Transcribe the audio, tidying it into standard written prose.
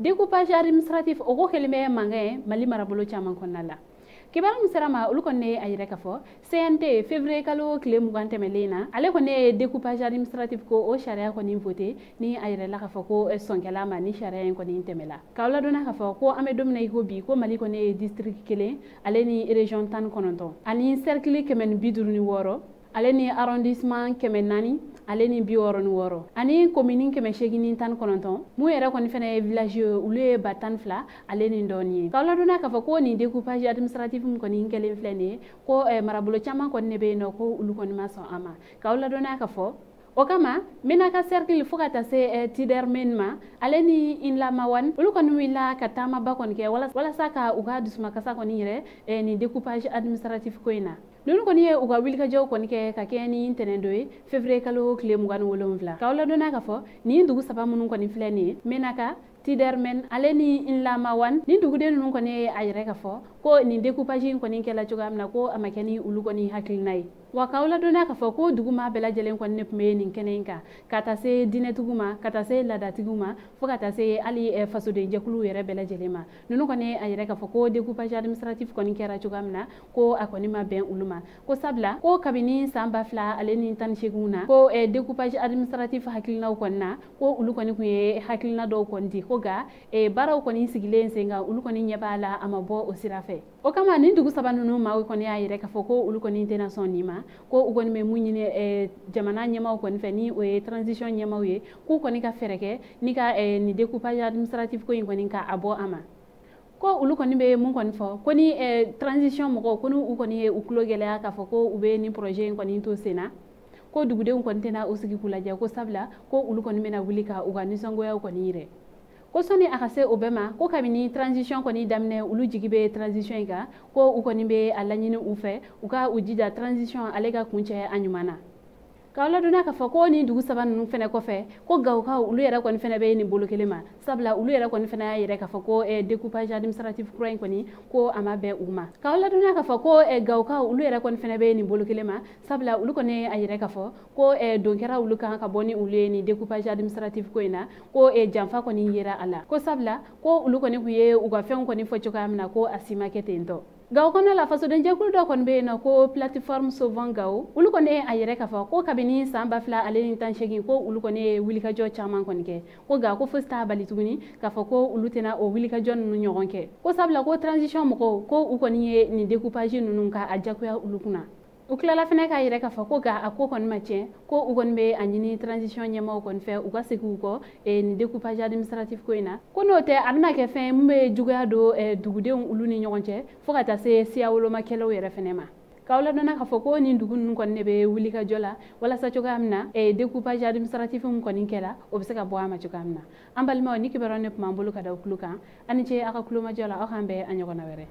Découpage administratif o ko kɛlen bɛ mankan ye Mali marabolo caman kɔnɔna la. Kibaru min sera ma, olu kɔni ye a yɛrɛ k'a fɔ CNT, février kalo tile 20 tɛmɛlen na, ale kɔni ye découpage administratif ko o sariya kɔni voté, ni a yɛrɛ la k'a fɔ ko sɔnkɛla ma ni sariya in kɔni tɛmɛla. K'aw ladɔnna k'a fɔ ko an bɛ don min na i ko bi, ko Mali kɔni ye district kelen ale ni région 19 ani cercle 156 ale ni arrondissement 466 ani commune 819. Mun yɛrɛ kɔni fɛnɛ ye village ye, olu ye 12,000 ale ni dɔɔni ye. K'aw ladɔnna k'a fɔ ko nin découpage administratif min kɔni kɛlen filɛ nin ye, ko marabolo caman kɔni de bɛ yen nɔ ko olu kɔni ma sɔn a ma. K'aw ladɔnna k'a fɔ o kama, Menaka cercle fo ka taa se Tidermen ma ale ni Inlamawan, olu kɔni wulila ka taamaba kɔni kɛ walasa ka u ka dusumakasa kɔni yɛrɛ nin découpage administratif ko in na. Ninnu kɔni ye u ka wulikajɔw kɔni kɛ ka kɛ ni ntɛnɛn dɔ ye, février kalo tile 27. K'aw ladɔnna k'a fɔ nin dugu saba minnu kɔni filɛ nin ye, Menaka, Tidermen ale ni Inlamawan, nin duguden ninnu kɔni ye a yɛrɛ k'a fɔ ko nin découpage in kɔni kɛla cogoya min na, ko a ma kɛ ni olu kɔni hakilina ye. Wa k'aw ladɔnniya k'a fɔ ko dugu maa bɛɛ lajɛlen kɔni ne tun bɛ nin kɛnɛ in kan, ka taa se diinɛtigiw ma, ka taa se laadatigiw ma, fo ka taa se hali fasodenjɛkuluw yɛrɛ bɛɛ lajɛlen ma. Ninnu kɔni a yɛrɛ k'a fɔ ko découpage administratif kɔni kɛra cogoya min na, ko a kɔni ma bɛn olu ma, ko sabula ko kabini san 2018 na, ko découpage administratif hakilinaw kɔni na, ko olu kɔni tun ye hakilina dɔw kɔni di, ko nka baaraw kɔni sigilen sen kan, olu kɔni ɲɛ b'a la a ma bɔ o sira fɛ. O kama, nin dugu saba ninnu maaw kɔni y'a yɛrɛ k'a fɔ ko olu kɔni tɛna sɔn nin ma, ko u kɔni bɛ mun ɲini jamana ɲɛmaaw kɔni fɛ, ni o ye transition ɲɛmaaw ye, k'u kɔni ka fɛɛrɛ kɛ ni ka nin découpage administratif ko in kɔni ka a bɔ a ma. Ko olu kɔni bɛ mun kɔni fɔ, ko ni transition mɔgɔw ko ni u kɔni ye u tulo gɛlɛya k'a fɔ ko u bɛ nin projet in kɔni to sen na, ko dugudenw kɔni tɛna u sigi k'u lajɛ, ko sabula ko olu kɔni bɛna wuli ka u ka nisɔngoyaw kɔni yɛrɛ. Ko sɔnni a ka se o bɛɛ ma, ko kabini transition kɔni daminɛ, olu jigi bɛ transition in kan, ko u kɔni bɛ a laɲini u fɛ u ka u jija transition ale ka kuncɛ a ɲuman na. K'aw ladɔnniya k'a fɔ ko nin dugu saba ninnu fɛnɛ kɔfɛ, ko Gawokaw olu yɛrɛ kɔni fɛnɛ bɛ nin bolo kelen ma, sabula olu yɛrɛ kɔni fɛnɛ y'a yɛrɛ k'a fɔ ko découpage administratif kura in kɔni, ko a ma bɛn u ma. K'aw ladɔnniya k'a fɔ ko Gawokaw olu yɛrɛ kɔni fɛnɛ bɛ nin bolo kelen ma, sabula olu kɔni a yɛrɛ k'a fɔ ko don kɛra olu kan ka bɔ ni olu ye nin découpage administratif ko in na, ko janfa kɔni yera a la, ko sabula ko olu kɔni tun ye u ka fɛnw kɔni fɔ cogoya min na, ko a si ma kɛ ten tɔ. Gawo kɔnɔna la, fasodenjɛkulu dɔ kɔni bɛ yen nɔ ko Plateforme Sauvons Gao, olu kɔni ye a yɛrɛ k'a fɔ ko kabini san 2018, ko olu kɔni ye wulikajɔ caman kɔni kɛ, ko nka ko fosi t'a bali tuguni k'a fɔ ko olu tɛna o wulikajɔ ninnu ɲɔgɔn kɛ, ko sabula ko transition mɔgɔw ko u kɔni ye nin découpage ninnu ka a jagoya olu kunna. U tilala fɛnɛ k'a yɛrɛ k'a fɔ ko nka a ko kɔni ma tiɲɛ, ko u kɔni bɛ a ɲini transition ɲɛmaaw kɔni fɛ u ka segin u kɔ nin découpage administratif ko in na, ko n'o tɛ a bɛna kɛ fɛn ye mun bɛ juguya don dugudenw olu ni ɲɔgɔn cɛ, fo ka taa se siya wolomakɛlaw yɛrɛ fɛnɛ ma. K'aw ladɔnna k'a fɔ ko nin dugu ninnu kɔni de bɛ wuli ka jɔ la walasa cogoya min na découpage administratif min kɔni kɛra, o bɛ se ka bɔ a ma cogoya min na. An balimaw, ni kibaruya ne tun b'an bolo ka da tulo kan, aw ni ce aw ka kulomajɔ la. Aw k'an bɛn a ɲɔgɔnna wɛrɛ.